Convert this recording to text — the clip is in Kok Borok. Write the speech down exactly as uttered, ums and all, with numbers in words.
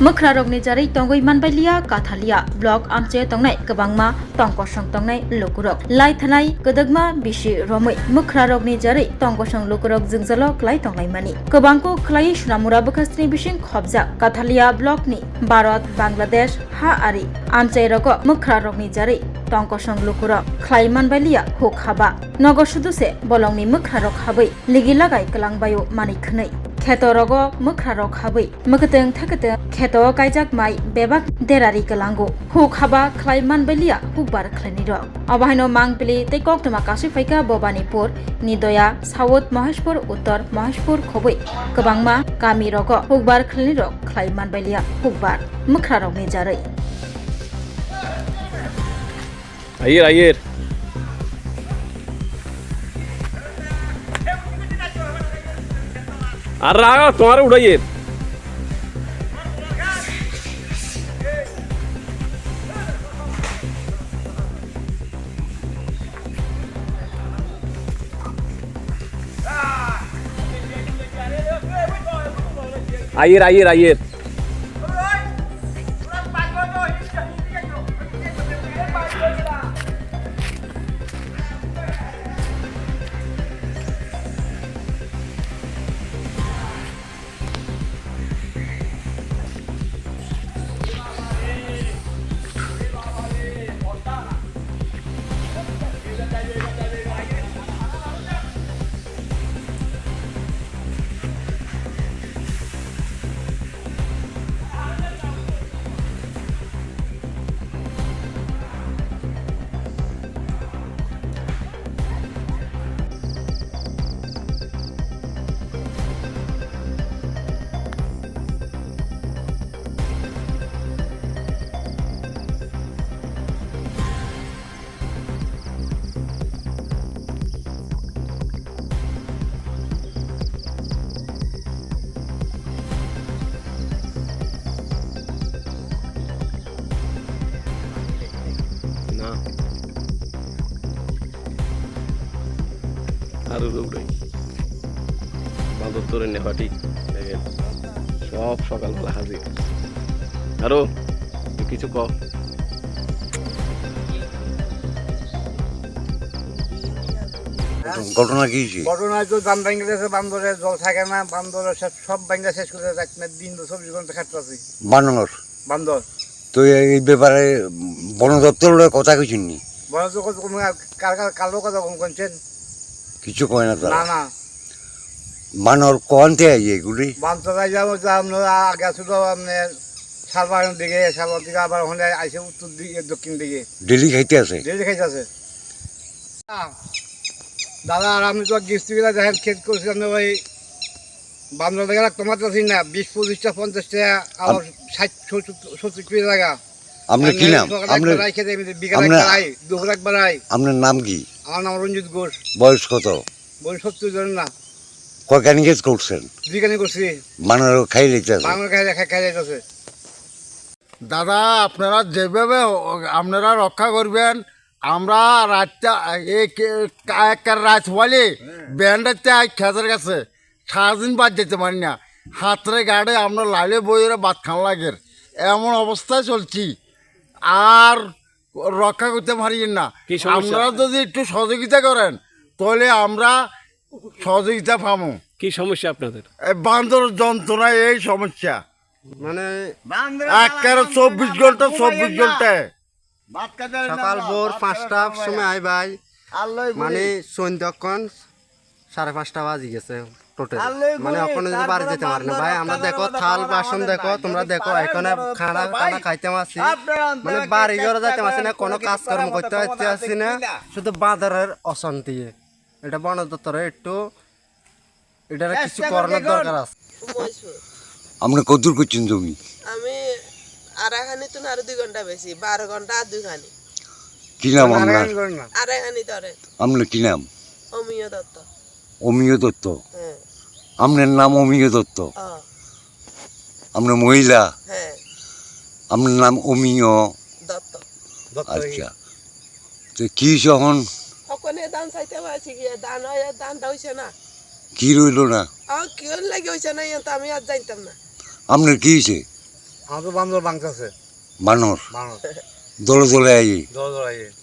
Mwkhrarokni jarwi tongwi manbailiya Kathalia block amchaio tongnai kwbangma tongkosong tongnai lukurok. Laithanai kwdwkma bisi romwi mwkhrarokni jarwi tongkosong lukurok jwngjalo klai tonglaimani. Kwbangkuk khlaiwi Sonamura bwkhastini bising khobjak Kathalia blockni Bharat, Bangladesh ha ari amchairogo mwkhrarokni jarwi tongkosong lukurok khlai manbailiya huk haba. Nogo sudu se bolongni mwkhrarok habwi ligi lagai kwlangbaio manwi khwnwi. Kheto rogo mwkhrarok habwi mwkhwtwng thekhetwng kheto kaijak mai bebak derari kwlango. Huk haba khlai manbailiya hukbar khlainirok. Obo haino Mangpili tei koktwma kasui phaikha Bhobanipur, Nidoya, South Moheshpur, Uttor Moheshpur khobwi kwbangma kami rogo hukbar khlainirok khlai manbailiya hukbar mwkhrarokni jarwi. Ayir, ayir. Ar raga, tomar udayir. Ayir, ayir, ayir. Na. Aru ruk rei. Bandor tore ne pati. Degen. Sob sokal bela hajir. Aru, kichu ko. ঘটনা কি হয়েছে? ঘটনায় তো ধান ভেঙে গেছে, বান্দরে জল থাকে না, বান্দরে সব, সব ভেঙে শেষ করে রাখতে দিন তো চব্বিশ ঘন্টা খাটতেছি। বানর? বান্দর। তো এই ব্যাপারে বন দপ্তর লগে কথা কইছেন নি? বন দপ্তর কোনো কার, কার, কার লোক কথা কম করছেন? কিছু কয় না তারা? না, না। বানর কোন থেকে আইয়ে এগুলি? বান্দর আইয়া ওই যে আমরা আগে ছিল, মানে, সালবাগান দিকে, সালবাগান দিকে আবার ওখানে আইসে উত্তর দিকে, দক্ষিণ দিকে। ডেলি খাইতে আছে? ডেলি খাইতে আছে। দাদা, আর আমি তো গিফট দেখেন খেত করছি, আমি ওই বান্দর দেখে রাখতে পারতেছি না, বিশ পঁচিশটা, পঞ্চাশটা, আবার আম- ষাট, সত্তর, সত্তর পিস জায়গা। আপনার কি এমনি নাম? সকালে আপনার, একটা রাই খেতে, এমনি বিকালে আপনার, একটা রাই, দুপুরে একবার রাই। আপনার নাম কি? আমার নাম রঞ্জিত ঘোষ। বয়স কত? বয়স সত্তর জন না। কয়খানি খেত করছেন? দুইখানি করছি। বানর খাই লিতেছে। বানর খাই, খাই, খাই যাইতেছে। দাদা, আপনারা যেভাবে আপনারা রক্ষা করবেন, আমরা রাতটা, এই কে-, কা-, একটা রাত হলে ব্যান্ডেতে আই খেতের কাছে সারাদিন বাদ যেতে পারি না। হাতরে গাড়ে আমরা লাইলে বইরে ভাত খান লাগের, এমন অবস্থায় চলছি। আর রক্ষা করতে পারি না। কি সমস্যা? আপনারা যদি একটু সহযোগিতা করেন, তাহলে আমরা সহযোগিতা পাবো। কি সমস্যা আপনাদের? এই বান্দর যন্ত্রণা, এই সমস্যা। মানে বান্দরে একেবারে জ্বালা চব্বিশ ঘন্টা, চব্বিশ ঘন্টা। সকাল ভোর পাঁচটার সময় আই ভাই, মানে সন্ধ্যাক্ষণ সাড়ে পাঁচটা বাজি গেছে টোটাল। মানে এখন যদি বাড়ি যেতে পারি না ভাই, আমরা দেখো থাল বাসন দেখো, তোমরা দেখো এখানে খানা টানা খাইতে পারছি, মানে বাড়ি ঘরে যাইতে পারছি না, কোনো কাজকর্ম করতে পারছি না, শুধু বাজারের অশান্তি। এটা বন দপ্তরে একটু এটা কিছু করানোর দরকার আছে। মহীশূর। আপনি কতদূর করছেন জমি? আমি আড়াইখানি তো আরো দুই ঘন্টা বেশি, বারো ঘন্টা আর দুইখানি। কি নাম আপনার? আড়াইখানি ধরে। আপনার কি নাম? অমিয় দত্ত। অমিয় দত্ত? হ্যাঁ। আপনার নাম অমিয় দত্ত? হ্যাঁ। আপনার মহিলা? হ্যাঁ। আপনার নাম অমিয়? দত্ত। দত্ত, আচ্ছা। তো কি হইছে এখন? ওখানে ধান চাইতে পারছি গিয়ে, ধান হয়, ধান দা হইছে না। কি রইল না? আর কি ওর লাগে হইছে না, ইয়ে তো আমি আর জানতাম না। আপনার কি হইছে? Ang to bandor bangsa se. Banor. Banor. Dole dole ai. Dole dole ai.